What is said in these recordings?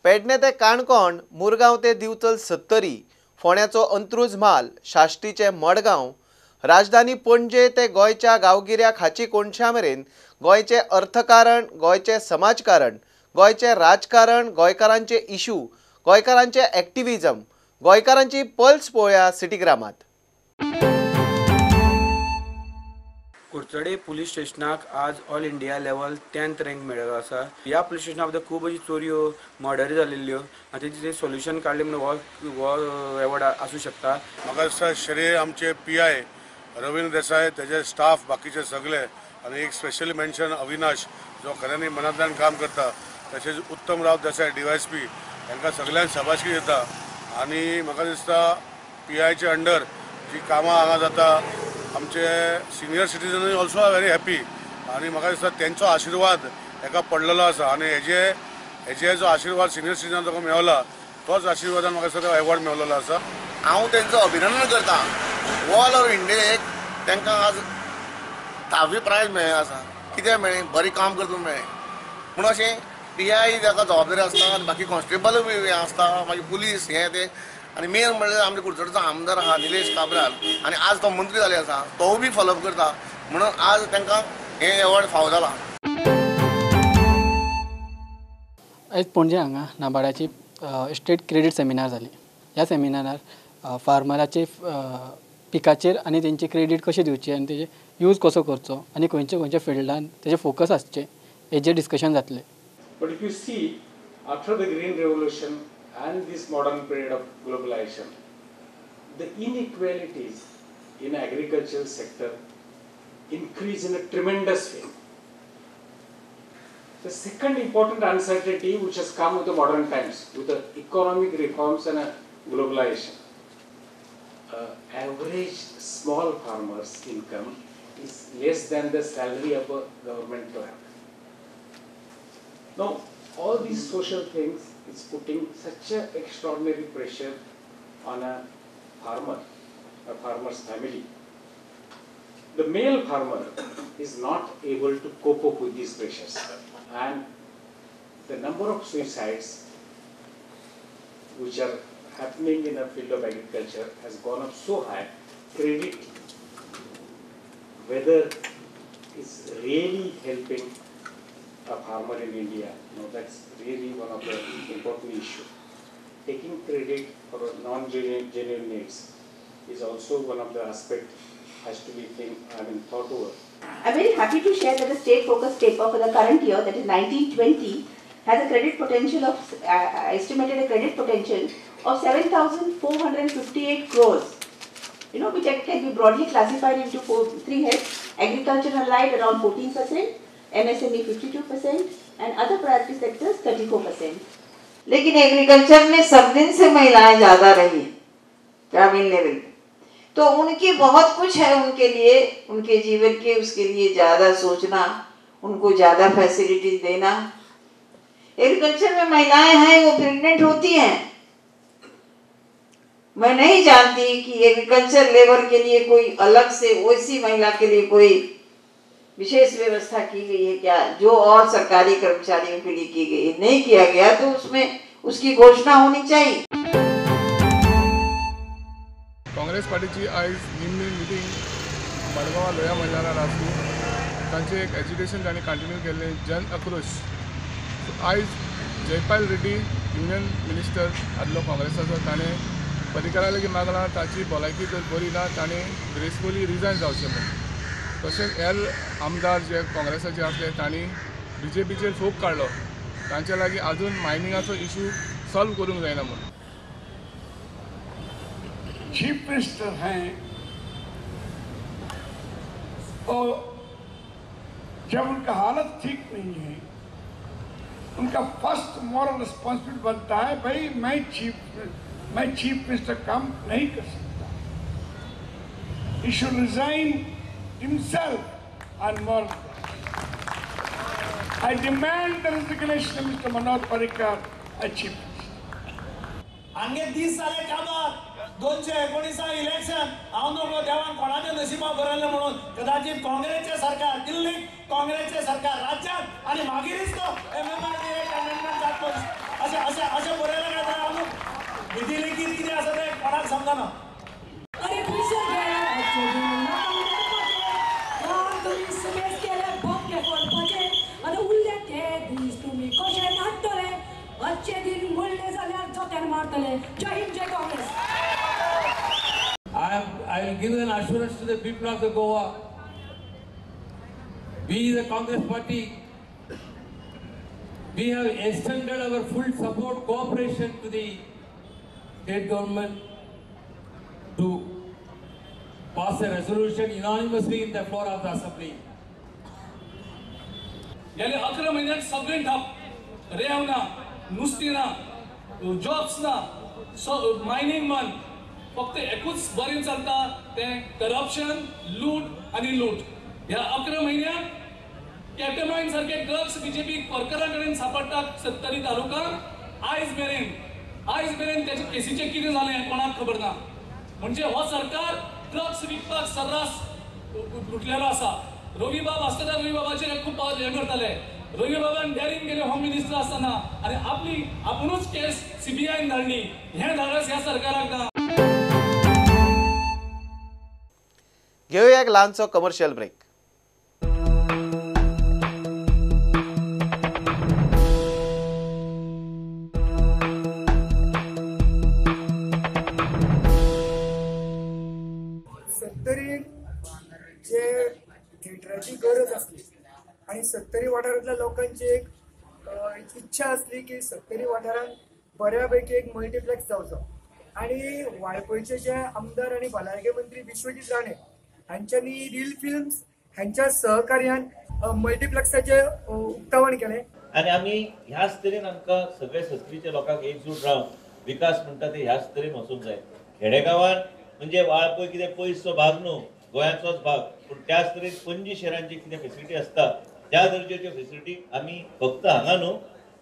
पेडणे ते काणकोण, मुरगांव ते दिवचल सत्तरी, फोंड्याचो अंत्रुज म्हाल, साश्टीचे मडगांव, राजधानी पणजे ते गोंयच्या गांवगिऱ्या खाची कोनशा मेरेन गोंयचें अर्थकारण, गोंयचें समाजकारण, गोंयचें राजकारण, गोंयकारांचे इशू, गोंयकारांचे एक्टिविजम, गोंयकारांची पल्स पळोवया सिटीग्रामात। कुडचडे पुलीस स्टेशनाक आज all India level 10th rank मेळिल्लो आसा। ह्या पुलीस स्टेशना बद्दल खूब अशी चोरयो, मर्डरी जाल्ल्यो आनी तेजें सोल्युशन काडलें म्हणून हो एवॉर्ड आसूं शकता। म्हाका दिसता श्रेय आमचे PI Ravindra Desai, तेजे स्टाफ, बाकीचे सगळे आनी एक स्पेशली मेन्शन अविनाश जो खऱ्यांनी मनांतल्यान काम करता, तशेंच उत्तम राव देसाय DYSP हांकां सगळ्यांक शाबासकी दिता। आनी म्हाका दिसता PIच्या अंडर जी कामां हांगा जाता, आमचे सिनियर सिटीजनूय ऑल्सो are very happy आनी म्हाका दिसता तेंचो आशिर्वाद हेका पडलेलो आसा आनी हेजे जो आशिर्वाद सिनियर सिटीजनाक ताका मेवला तोच आशिर्वादान म्हाका दिसता एवॉर्ड मेवलेलो आसा। हांव तेंचो अभिनंदन करता। ऑल ओवर इंडियेक तांकां आज 10वी प्रायज मेळ्ळें आसा। कित्याक मेळ्ळें? बरें काम करता मेळ्ळें पूण अशें PI ताका जबाबदारी आसता आनी बाकी कॉन्स्टेबलूय बी आसता, मागीर पुलीस हें तें। आनी मेन म्हणल्यार आमच्या कुडचडचो आमदार आहा निलेश काब्राल आनी आज तो मंत्री जाले आसा, तोय बी फॉलोअप करता म्हणून आज तांकां हें एवॉर्ड फावो जाला। आयज पणजे हांगा नाबार्डाची स्टेट क्रेडीट सेमिनार जाली। ह्या सेमिनारार फार्मराचे पिकाचेर आनी तेंचे क्रेडीट कशें दिवचें आनी तेजे यूज कसो करचो आनी खंयच्या खंयच्या फिल्डान तेजे फोकस आसचें हेजेर डिस्कशन जातलें। But if you see, after the Green Revolution and this modern period of globalization, the inequalities in agricultural sector increase in a tremendous way. The second important uncertainty which has come with the modern times, with the economic reforms and globalization, average small farmer's income is less than the salary of a government clerk. Now, all these social things is putting such an extraordinary pressure on a farmer, a farmer's family. The male farmer is not able to cope up with these pressures, and the number of suicides which are happening in the field of agriculture has gone up so high. Credit, whether is really helping a farmer in India, no, that's really one of the important issues. Taking credit for non-genuine needs is also one of the aspects has to be thought over. I'm very happy to share that the state focus paper for the current year, that is 1920, has a credit potential of estimated a credit potential of 7,458 crores. You know, which can be broadly classified into three heads: agriculture and allied around 14%, MSME 52% and other priority sectors 34%. लेकिन agriculture में सब दिन से महिलाएं ज़्यादा रही ग्रामीण level pay, तो उनकी बहुत कुछ है उनके लिए, उनके जीवन के उसके लिए ज़्यादा सोचना, उनको ज़्यादा फैसिलिटीज देना। एग्रीकल्चर में महिलाएं हैं वो प्रेग्नेंट होती हैं, मैं नहीं जानती कि एग्रीकल्चर लेबर के लिए कोई अलग से वैसी महिला के लिए कोई विशेष व्यवस्था की गई है क्या, जो और सरकारी कर्मचारियों के लिए की गई है। नहीं किया गया तो उसमें उसकी घोषणा होनी चाहिए। काँग्रेस पार्टीची आयज निमणी मिटींग मडगांव लोया मैदानार आसली। तांचे एक एज्युकेशन तांणी कंटिन्यू केल्लें जन आक्रोश। आयज जयपाल रेड्डी युनियन मिनिस्टर आदलो काँग्रेसाचो, ताणें पर्रीकरा लागीं मागलां ताची भलायकी जर बरी ना ताणें ग्रेसफुली रिजायन जावचें म्हूण। तशेंच हेर आमदार जे काँग्रेसाचे आसले तांणी BJPचेर फोग काडलो, तांचे लागीं अजून मायनिंगाचो इशू सॉल्व करूंक जायना म्हूण। चीफ मिनिस्टर हैं और जब उनका हालत ठीक नहीं है, उनका फर्स्ट मॉरल रिस्पॉन्सिबिलिटी बनता है, भाई मैं चीफ मिनिस्टर काम नहीं कर सकता। He should resign himself on moral. I demand the resignation of Mr. Manohar Parrikar as chief minister. आंगे 30 जाले काबार 219 इलेक्शन हांव नकळो देवान कोणाच्या नशिबा बरयलें म्हणून कदाचित काँग्रेसचें सरकार दिल्लीक, काँग्रेसचें सरकार राज्यांत आनी मागीरच तो MMRDA amendment जातलो अशें अशें अशें Vandana. I will give an assurance to the people of the Goa. We, the Congress Party, we have extended our full support, cooperation to the state government to pass a resolution unanimously in the floor of the assembly. गेले 11 महिन्यात सगळे ठाप, रेंव ना, नुस्ती ना, jobs ना, mining बंद, फक्त एकूच बरें चलता तें करप्शन, लूट आनी लूट. ह्या 11 महिन्यात कॅटमाइन सारखे ड्रग्स बीजेपी वर्करां कडेन सापडटात सत्तरी तालुक्यांत. आयज मेरेन तेजे केसीचें कितें जालें कोणाक खबर ना. म्हणजे हो सरकार ड्रग्स विकपाक सर्रास लुटलेलो आसा. रवी बाब आसतना रवी बाबाचेर खूब हें करताले. रवी बाबान डॅरिंग केलें होम मिनिस्टर आसतना आनी आपली आपुणूच केस सीबीआयन धाडली. हें धाडस ह्या सरकाराक ना. घेऊया एक ल्हानसो कमर्शियल ब्रेक. सत्तरीन जे थिएटराची गरज आसली आणि सत्तरी वाठारांतल्या लोकांची एक इच्छा आसली की सत्तरी वाठारांत बऱ्यापैकी एक मल्टिप्लेक्स जावचो आणि वाळपयचे जे आमदार आणि भलायकी मंत्री विश्वजीत राणे हांच्यांनी रील फिल्म्स हांच्या सहकार्यान मल्टिप्लेक्साचें उक्तावण केलें. आनी आमी ह्याच तरेन आमकां सगळे सत्तरीच्या लोकांक एकजूट रावन विकास म्हणटा ते ह्याच तरेन वचूंक जाय. खेडेगांवान म्हणजे वाळपय कितें पयसचो भाग न्हू, गोंयाचोच भाग, पूण त्याच तरेन पणजी शहरांची कितें फेसिलिटी आसता त्या दर्जेच्यो फेसिलिटी आमी फक्त हांगा न्हू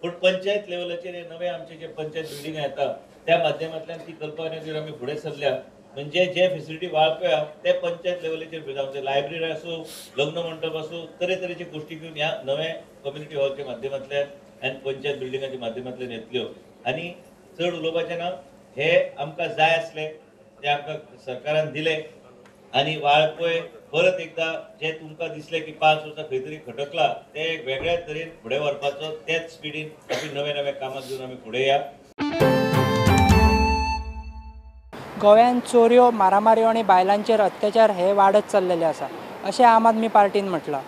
पूण पंचायत लेवलाचेर हे नवे आमचे जे पंचायत बिल्डिंगां येता त्या माध्यमांतल्यान ती कल्पना घेवन आमी फुडें सरल्या. म्हणजे जे फेसिलिटी वाळपया ते पंचायत लेवलाचेर जावं, लायब्ररी आसूं, लग्न मंडप आसूं, तरेतरेचे गोश्टी घेवन ह्या नव्या कम्युनिटी हॉलच्या माध्यमांतल्यान आनी पंचायत बिल्डिंगाच्या माध्यमांतल्यान येतल्यो. आनी चड उलोवपाचें ना, हे आमकां जाय आसलें ते आमकां सरकारान दिलें आनी वाळपय परत एकदा जे तुमकां दिसलें की 5 वर्सां खंय तरी खटकला ते वेगळ्या तरेन फुडें व्हरपाचो तेच स्पिडीन अशी नवे नवे कामां घेवन आमी फुडें या. गोव्यान चोरयो, मारामाऱ्यो आनी बायलांचेर अत्याचार हे वाडत चल्लेले आसा अशें आम आदमी पार्टीन म्हटलां.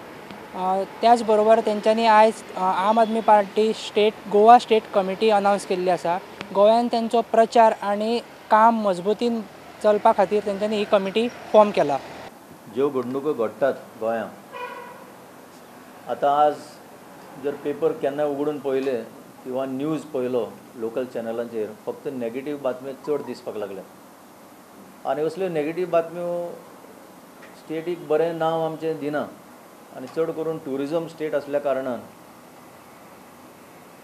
त्याच बरोबर तेंच्यांनी आयज Aam Aadmi party state Goa state committee announce केल्ली आसा. गोव्यान तेंचो प्रचार आनी काम मजबूतीन चलपा खातीर तेंच्यांनी ही कमिटी फॉर्म केला. ज्यो घडणुको घडटात गोंयांत आतां, आज जर पेपर केन्नाय उगडून पळयले किंवा न्यूज पळयलो लोकल चॅनलांचेर, फक्त नेगेटीव बातम्यो चड दिसपाक लागल्यात आनी असल्यो नेगेटीव बातम्यो स्टेटीक बरें नांव आमचें दिना आनी चड करून ट्युरिजम स्टेट आसल्या कारणान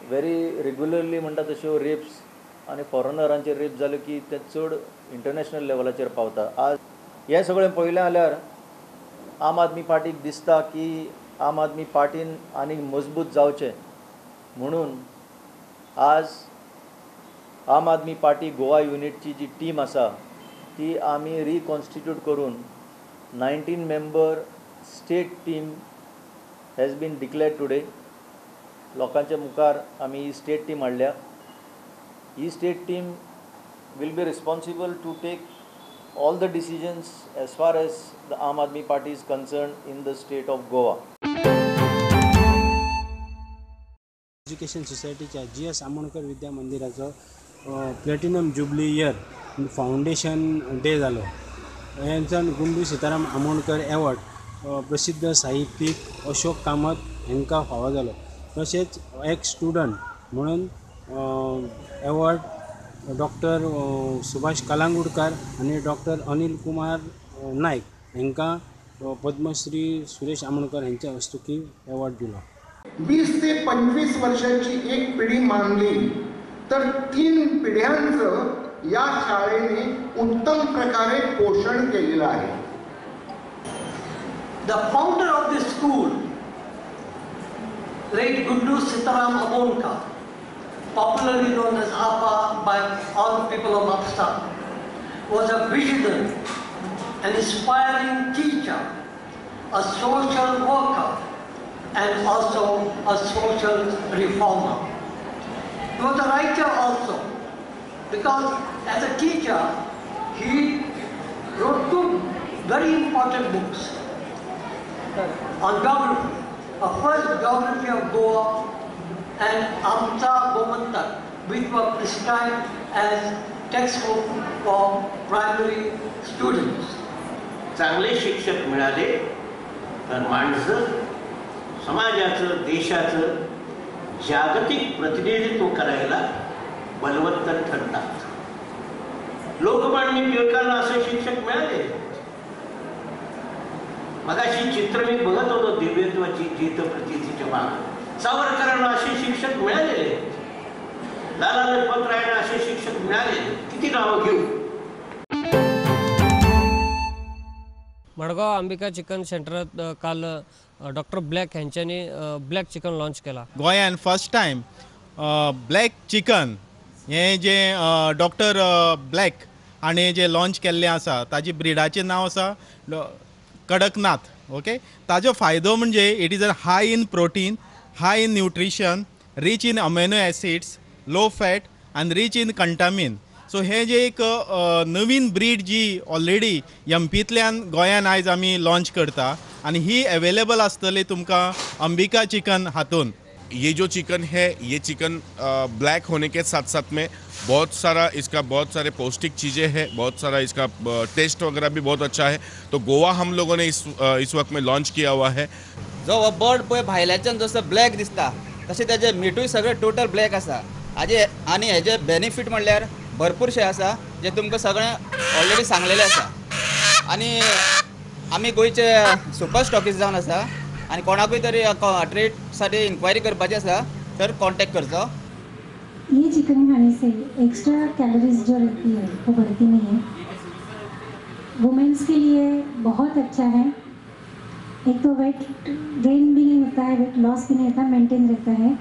व्हेरी रेगुलरली म्हणटा तश्यो रेप्स आनी फॉरेनरांचेर रेप जाल्यो की ते चड इंटरनॅशनल लेवलाचेर पावता. आज हें सगळें पळयलें जाल्यार आम आदमी पार्टीक दिसता की आम आदमी पार्टीन आनीक मजबूत जावचें म्हणून आज आम आदमी पार्टी गोवा युनिटची जी टीम आसा ती आमी रिकॉन्स्टिट्यूट करून 19 member state team has been declared today. लोकांच्या मुखार आमी ही स्टेट टीम हाडल्या. ही state team will be responsible to take all the decisions as far as the Aam Aadmi Party is concerned in the state of Goa. Education सोसायटीच्या G S Amonkar विद्या मंदिराचो platinum jubilee year foundation day जालो. हेंच्यान Gundu Sitaram Amonkar award प्रसिद्ध साहित्यीक अशोक कामत हांकां फावो जालो. तशेंच एक student म्हणून एवॉर्ड डॉक्टर सुभाष कलांगुडकर आनी डॉक्टर अनिल कुमार नायक हांकां पद्मश्री सुरेश आमोणकर हांच्या हस्तुकी एवॉर्ड दिलो. 20 ते 25 वर्षांची एक पिढी मानली तर 3 पिढ्यांचं या शाळेने उत्तम प्रकारे पोषण केलेलं आहे. The founder of this school, late Gundu Sitaram Amonkar, popularly known as Appa by all the people of Mapsa, was a visionary, an inspiring teacher, a social worker, and also a social reformer. He was a writer also, because as a teacher, he wrote two very important books on geography. A first geography of Goa and Amcha Gomantak, which were prescribed as textbook for primary students. चांगले शिक्षक मिळाले तर माणसं समाजाचं, देशाचं जागतिक प्रतिनिधित्व करायला बलवत्तर ठरतात. लोकमान्य टिळकांना असे शिक्षक मिळाले. मगाशी चित्र मी बघत होतो दिव्यत्वाची जित प्रतीच्या माग. सावरकरांना असे शिक्षक मिळालेले, लाला लजपतरायांना असे शिक्षक मिळाले. किती नावं घेऊ. मडगाव अंबिका चिकन सेंटरात काल डॉक्टर ब्लॅक ह्यांच्यानी ब्लॅक चिकन लॉन्च केला. गोंयान फर्स्ट टायम ब्लॅक चिकन हें जें डॉक्टर ब्लॅक हाणें जें लॉन्च केल्लें आसा ताजी ब्रिडाचें नांव आसा कडकनाथ. ओके, ताजो फायदो म्हणजे it is a high in protein, high in nutrition, rich in amino acids, low fat आनी रिच इन कंटामीन. सो हे जे एक नवीन ब्रीड जी ऑलरेडी एमपींतल्यान गोंयान आयज आमी लॉन्च करता आनी ही अवेलेबल आसतली तुमकां अंबिका चिकन हातून. ये जो चिकन है ये चिकन ब्लैक होने के साथ साथ में बहुत सारा इसका बहुत सारे पौष्टिक चीज़ें हैं, बहुत सारा इसका टेस्ट वगैरह भी बहुत अच्छा है. तो गोवा हम लोगों ने इस वक्त में लॉन्च किया हुआ है. जो बर्ड पळय भायल्याच्यान जसो ब्लॅक दिसता तशें तेजें मिटूय सगळें टोटल ब्लॅक आसा. हाजे आनी हेजे बेनिफीट म्हणल्यार भरपूरशे आसा जे तुमकां सगळें ऑलरेडी सांगलेलें आसा. आनी आमी गोंयचे सुपर स्टॉकीस्ट जावन आसा आनी कोणाकूय तरी ट्रेड साठी इन्क्वायरी करपाची आसा तर कॉन्टेक्ट करचो. ये चिकन खाने से एक्स्ट्रा कैलोरीज जो रहती है वो बढ़ती नहीं है. वुमेन्स के लिए बहुत अच्छा है. एक तो वेट गेन भी नहीं होता है, वेट लॉस भी नहीं होता, मेंटेन रहता है.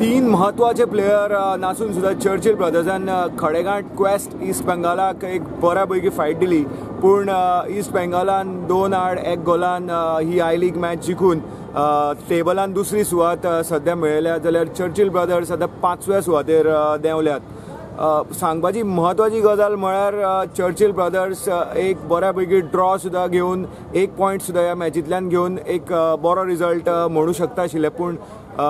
तीन महत्वाचे प्लेयर नासून सुद्धा चर्चिल ब्रदर्सान खडेगांठ क्वेस्ट ईस्ट बेंगालाक एक बऱ्या पैकी फायट दिली, पूण ईस्ट बेंगालान 2-1 गोलान ही I league match जिखून टेबलान दुसरी सुवात सध्या मेळयल्या, जाल्यार चर्चिल ब्रदर्स आतां 5व्या सुवातेर देंवल्यात. सांगपाची म्हत्वाची गजाल म्हळ्यार चर्चिल ब्रदर्स एक बऱ्या पैकी ड्रॉ सुद्दां घेवन 1 पॉयंट सुद्दां ह्या मॅचींतल्यान घेवन एक बरो रिजल्ट म्हणू शकता आशिल्ले, पूण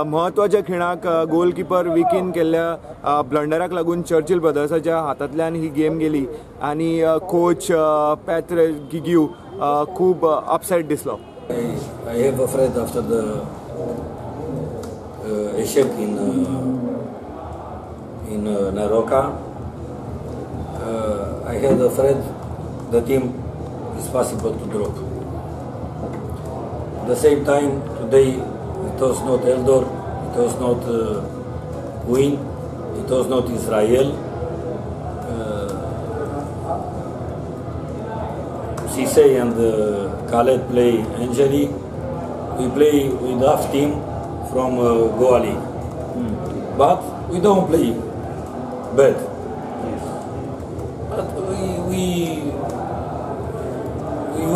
म्हत्वाच्या खिणाक गोलकिपर विकीन केल्ल्या ब्लंडराक लागून चर्चिल ब्रदर्साच्या हातांतल्यान ही गेम गेली आनी कोच पॅत्र गिग्यू खूब अपसेट दिसलो. I have afraid after the escape in Naroka. I had afraid the team is possible to drop. At the same time, today it was not Eldor, it was not Win, it was not Israel. Cisse and Khaled play injury. We play with half team from Goa League. But we don't play bad. Yes. But we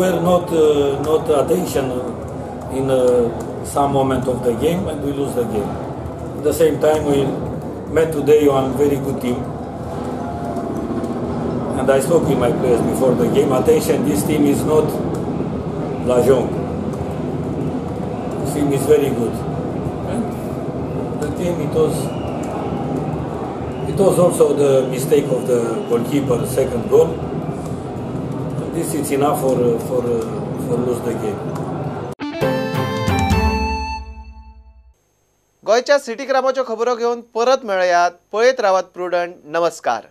were not attention in some moment of the game, and we lose the game. At the same time, we met today one very good team, and I spoke with my players before the game. Attention, this team is not Lajong. This team is very good. And the team, it was also the mistake of the goalkeeper, second goal. This is enough for lose the game. गोंयच्या city क्रामाच्यो खबरो घेवन परत मेळयात. पळयत रावात prudent. नमस्कार.